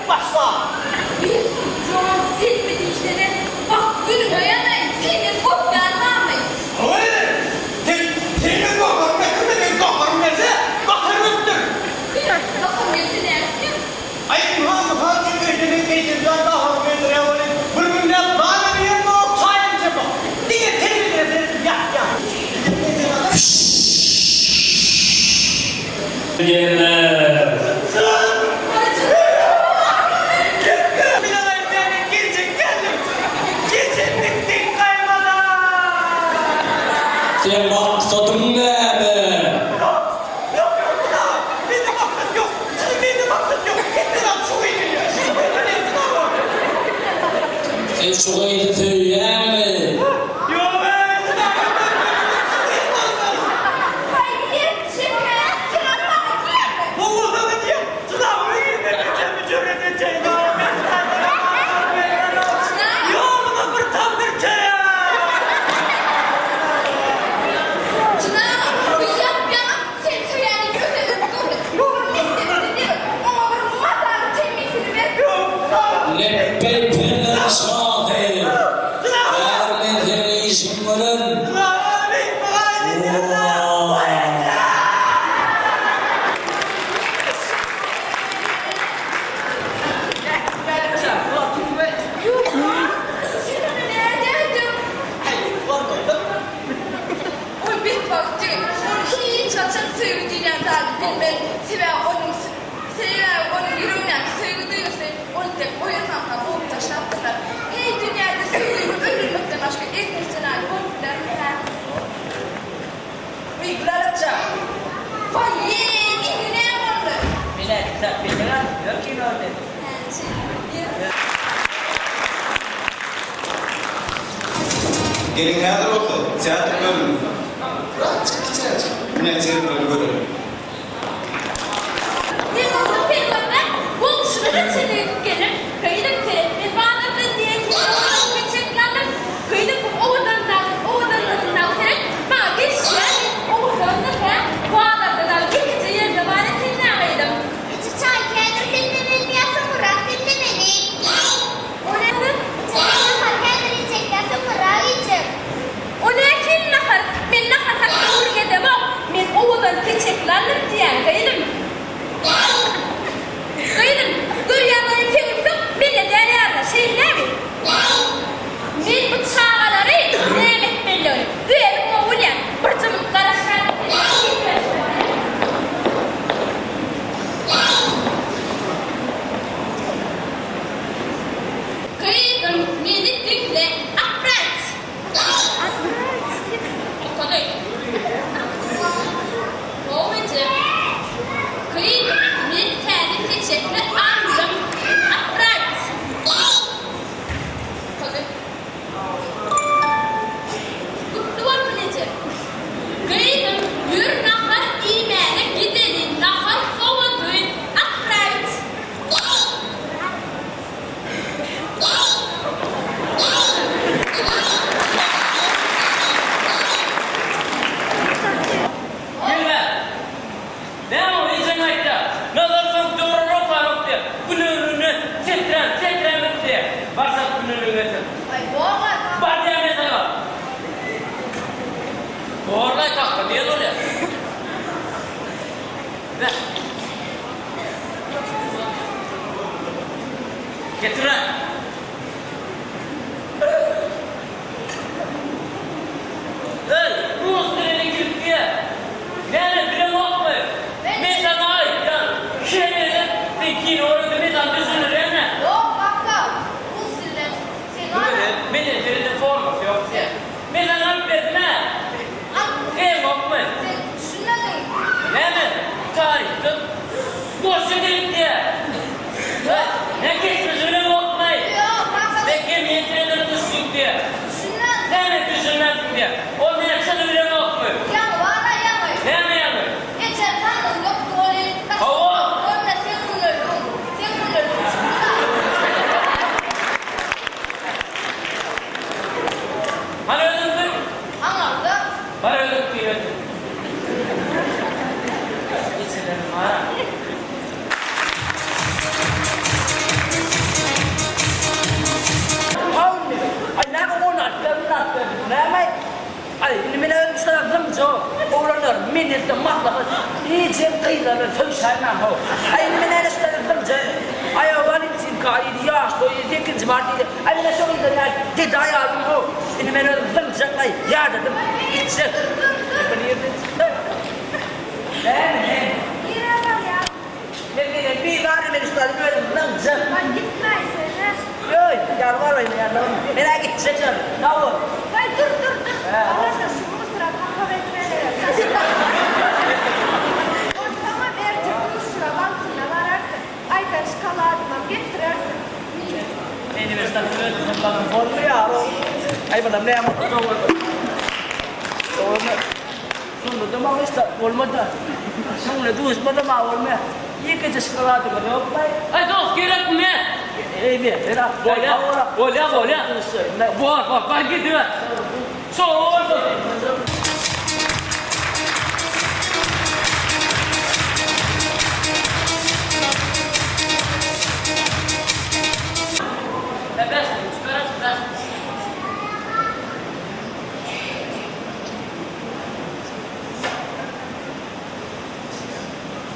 başla. Bir jan silme dişlere bak günüme ýanaýyn senden gorkýan barmy? Hawa ene, sen senden gaharym getirme men gaharym gelse gatar ötdür. Gaharym gelse nätdiň? Aý ynha mysal üçin öýde men ejem jan gaharym geldirýär welin bir günläp nanam iýemok çaýam içemok diňe telewizora seredip ýatýan. Gelmez. Seň maksadyň näme? Sen şu gyzy söýýäňmi? Lepbeý perler şasy, Bäri men seniň işiň görerin. Geliň häzir bolsa teatr bölüminde birazjyk kiçiräjik miniatýuralary göreliň. Men bolsa pygambere goňşulara çenli gidip gelip, Gyzym seret, men bazardan nähili owadan peçekli aldym, gyzym bu owadandagy owadanlygyndagy seret, maňa gelişýärmi, owadandyr hä, bazarda dagy ýekeje ýerde bar eken-dä gyzym. Içi çaý häzir demlemelimi ýa soňurrak demlemeli? O näme? Çaý nahar häzir iýjek ýa soňurrak iýjek? O nähili nahar? Men nahar hakda gürrüň edemok. Men owadan peçekli aldym diýýän, gyzym. Gyzym, görýän oýun seň üstüň, mende däl ýaly, şeýlemi? Men bu çagalary näme etmelidigini özüm gowy bilýän. Bir jybyk garaşýan Gyzym, meni diňle, aprat! Okady. Gowy eje. Gyzym, men täze peçekli aldym. Aprat! Okady. Gutly bolsun eje. Gyzym, ýör nahar iýmäge gideli, nahar sowady. Aprat! Gelme! Näme ol ejeň aýtýar. Nazar soň dogrurak barok diýýär. Günlerine seträn, seträn diýýär. Barsak günlerine getir. Aý borlaý kaka. Bar diýýän men saňa. Borlaý kaka diýen bolýar. Beh. Getir-ä. Eý, rus dilini girip diýýär. Näme, bileňokmy? Men saňa aýtýan, şeýle sen kino görende men saňa düşündirýän-ä. Ýok, kaka, rus dilinde sen Bu gezek menden sereden formasy ýok diýýär. Men saňa alyp berdim-ä. Bileňokmy? Sen düşünmediň. Näme, taryhda goşa gelip diýýär. Ýok. Nä geçmişi bileňokmy? Ýok, kaka. Sen gelýän düşünip diýýär. Düşünmez. Näme düşünmezsiň diýýär. Ol näçe bileňokmy? Ýaňy bar-a ýaňy. Näme ýaňy? Ejem sandygyň ýokdy welin, Hawa. Onda sen günleligiň, sen günleligiň çykdy-da. Hany özüň bir. Aňarda. Bar özüň bir ötür. Eçilerim bar-a. Duşaýmaň how. Aý indi men näle şu taýdan zyňjak. Aý Walentinka diýdi, ýaş toý diýdi, sekizinji mart diýdi. Aý men-ä şo gyzdan ýa gedaý aldym how. Indi men özüm zyňjak aý, ýadadym. Gitjek. Dur, dur, dur. Näme nirden çykdy? Näme, näme? Nirä barýaň? Men menen bizary men şu taýdan özüm zyňjak. Waý gitmäýsene. Öý, ýalbarmaýyn, ýalbarmaýyn. Men-ä gitjek jan. Sag bol. Waý dur, dur, dur. Oglanlar şu musura kakap ediberer. Onsoňam ertir duşuşyga wagtynda bararsyň. Aýdan şokoladymam getirersiň. Meni bir satyp özüm saklanym boldy ýa-ow. Aý bulam näme boldy dogry. Dogry. Şonda-da maňa hiç zat bolmady. Şoň bilen duşmadam-a bolmaýar. Ýekeje şokoladyňyz ýokmy? Aý dos gerekmi? Eý ber, ber at. Bolýa, bolýa, bolýa. Bor, bor, bar gidiber. Şo bolsun.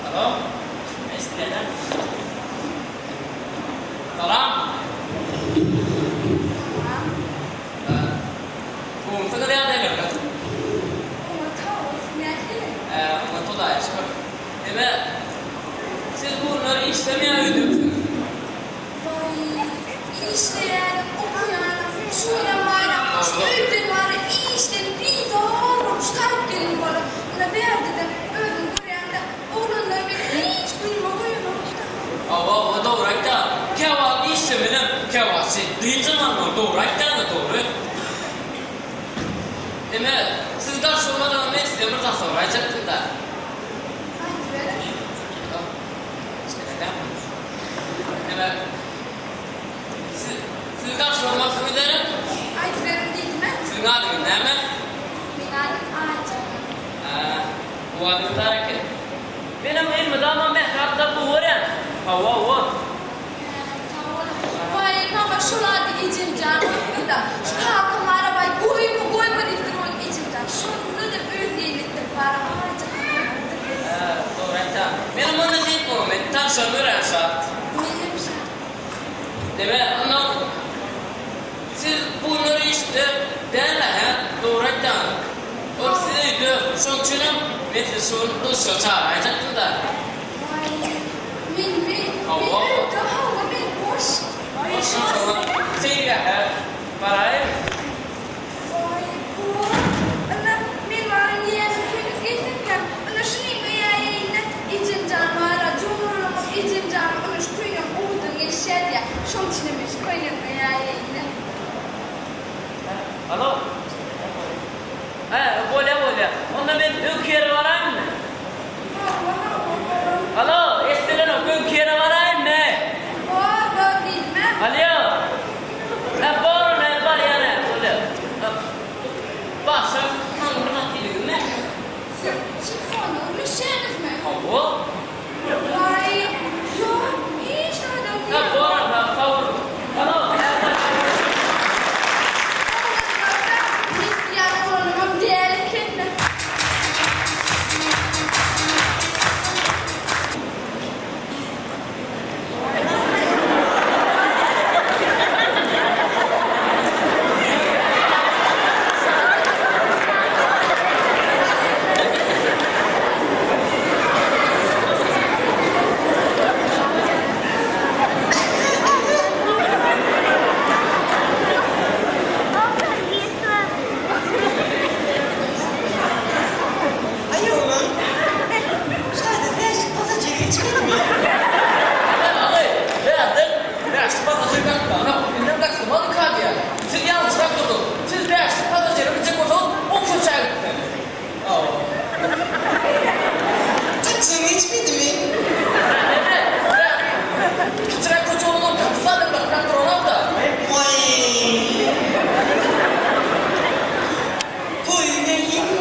Salam. Eşitýäňä? Salam. Gowumsyňyz ýagdaýlaryňyz? Oňat hawa, siz nähili? Oňat Hudaýa şükür. Eme, siz bu günler işlemeýän öýdüpsiňiz. Waý, işleýänem, okaýanam, şu günem baýram, şu öýden bary işden bizar bolup şu taýyp gelin bolar. Ynha bärde-de özüň görýäň-dä, oglanlar meni hiç günüme goýanok-da. Hawa, hawa, dogry aýtýaň. Käwagt işlemelem, käwagt şeýdip dynç almaly, dogry aýtýaň-da, dogry. Eme, siz garşy bolmasaňyz men size bir zat soraýjakdym-da. Aýdyberiň. Näme? Siz, siz garşy bolmasyňyz gerek? Aýdyberiň diýdim-ä. Siziň adyňyz näme? Meň adym Aýjan. Hä, bu adyňyz bar eken. Menem elmydama mährapda gowy görýän. Hawa, hawa. Hä, sag boluň. Waý, maňa şol ady ejemjan goýupdyr-da. Şu kakam bara waý, goýma, goýma diýip dur ony ejemjan. Şonda-da öz ýerine etdirip bara Aýjan goýupdyr. Hä, dogry aýtýaň. Menem onda diýip goýma, tanşanyma örän şat. Menem şat. Neme, onnoň siz bunlary işde däl-ä, hä? Dogry aýtýaňyz. Ol siz öýde, şoň üçinem men sizi şu gün duşuşyga çagyraýjakdym-da. Waý, menmi? Men Hawa. öýde, hawa, men boş. Boşsuň şoňa. Seýilgähe baraýyn. Waý, bor. Ynha, men wara näme köýnek geýsemkäm? Ynha, şuny geýäýeýin-le. Ejem jan wara, joralamak ejem janyň ynha şu köýnegiň owadan gelişýär diýýär. Şoň üçinem men şu köýnegi geýäýeýin-le. Alo. Hä, bolýa, bolýa. Onda men öňki ýere baraýynmy? Hawa, hawa, bor. Alo, eşdilenok, öňki ýere baraýynmy? Bor, bor diýdim-ä. Alýo. Hä, bor onda, barýan-a, bolýa. Başam maňa bir zat diýdiňizmi? Siz telefona gürleşýäňizmi? Hawa. Waý, ýok, hiç zadam Hä, diýemok. bor onda, sag boluň. Alo, hä, Oglanlar-da, men diýýän oglanymam däl eken-dä. Aý oglan, şu taýda bäşlik pasažir geçmedimi? Agy, bärden bäşlik pasažir gatnanok. Indem gatnamazmyka diýýän. Siz ýalňyşrak durduňyz. Siz bäşlik pasažire binjek bolsaňyz, o köçä gitmeli. Hawa. Taksiň geçmedimi? Neme? Kiçiräk köçe bolansoň taksi adam gatnap duranok-da. Waý. Toýuň nähili?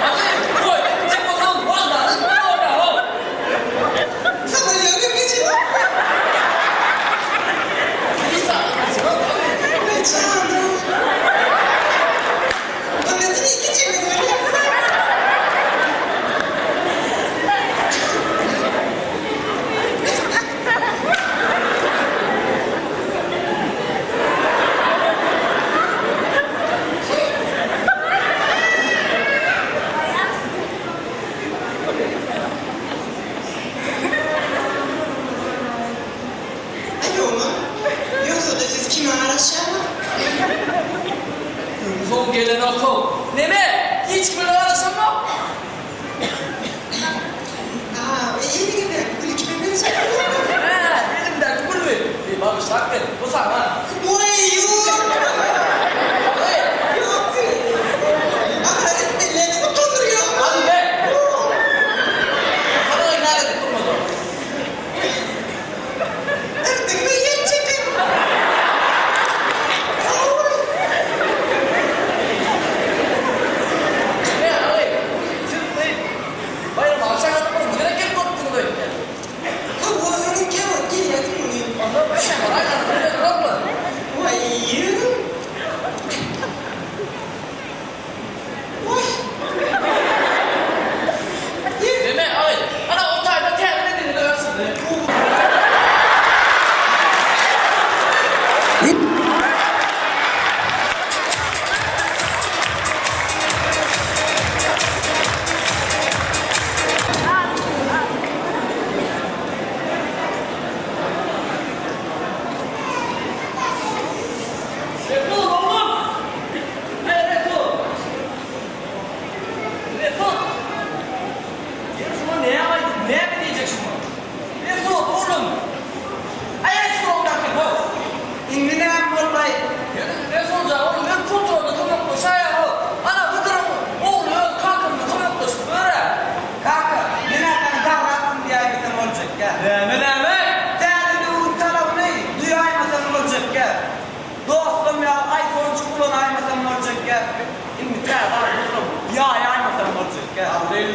Agy, toýda gitjek bolsaňyz, wagzala gitmeli bolýar-how. Samolýotam geçenok. Hiç zada geçenok, agy. Waý janym. Onda diňe geçemez bolýarsyň.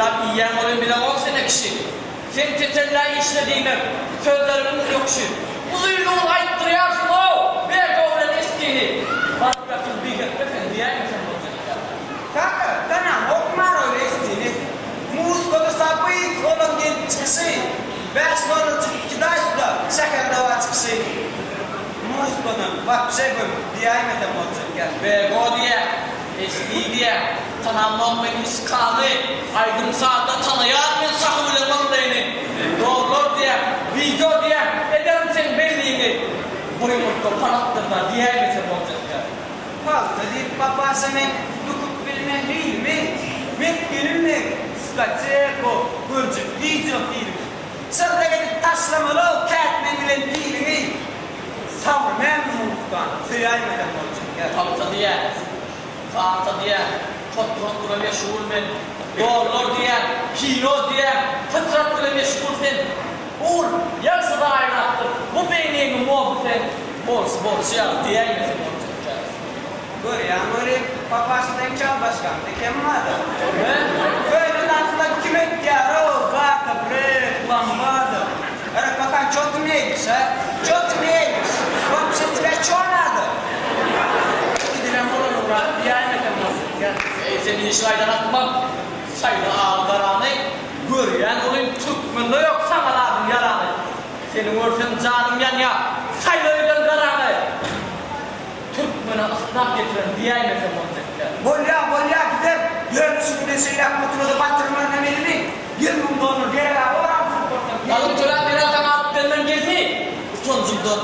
Ýalap iýýäň welin bileňok sen-ä kişi. Sen tetelläý işle diýmek, sözlerimiň ýokuşy. Uzynlygyny aýtdyrýarsyň-ow, Bego bilen Estini. Baryp ýatyr bihepbe sen diýäýmeseň boljak däl. Kaka, tanamok Maroý Estini. Muzykada sabyt olaň gelip çykyşy. Bäş dollarjyk kidaý suda şäherde bar çykyşy. Muzkadan wapşe göm diýäýmesem boljak däl. Bego diýä, Esti diýä, tanamok men Iskany, aýdym-sazda tanaýan men Sahy bilen Myllyny. Dollar diýä, wideo diýä, ederin seň belliňi. Bir ýumurtga palakdyr-da diýäýmesem boljak däl. Palta diýip papaşa men büküp bilmen bilimi, Mesgenim meň diskoteko, görjek wideo filmi. Şyrdak edip taşlamaly-ow kätmen bilen piliňi. Sabry näme muzykany söýäýmesem boljak ýa. Palta diýä, palta diýä, potrat bile meşgul men. Dollar diýä, kino diýä, pytrat bile meşgul sen. Ur, ýagşy zaýalapdyr bu beýniňi moby sen. Bolşy bolşy ýaly diýäýmesem boljak ýa. Görýäň welin, papaşa seň çalbaşgaňda kem barda. Hä? Köne tanslar kim etýär-ow, kaka, brek, lambada. Ere, pakan, ço ty meýliş, hä? Ço ty meýliş? Wapşe tebä ço nado? Gidilem bolanograk diýäýmesem boljak ýa. Eý, sen işi gaýdan atmak, saýla agy garany, görýän welin türkmende ýok saňa zadyň ýarany. Seni görsem janym ýanýa, saýla öýden garaňy. Türkmene ysnat getiren diýäýmesem boljak däl. Bolýa, bolýa, gider. Ýöne şuny men şeýläk motorada batyrmarynam elimi. 100 000 dollar gerek-ä, oram sürüp bolsam. Galyň töläp beräýseň alyp bermen gelni, utanjymdan.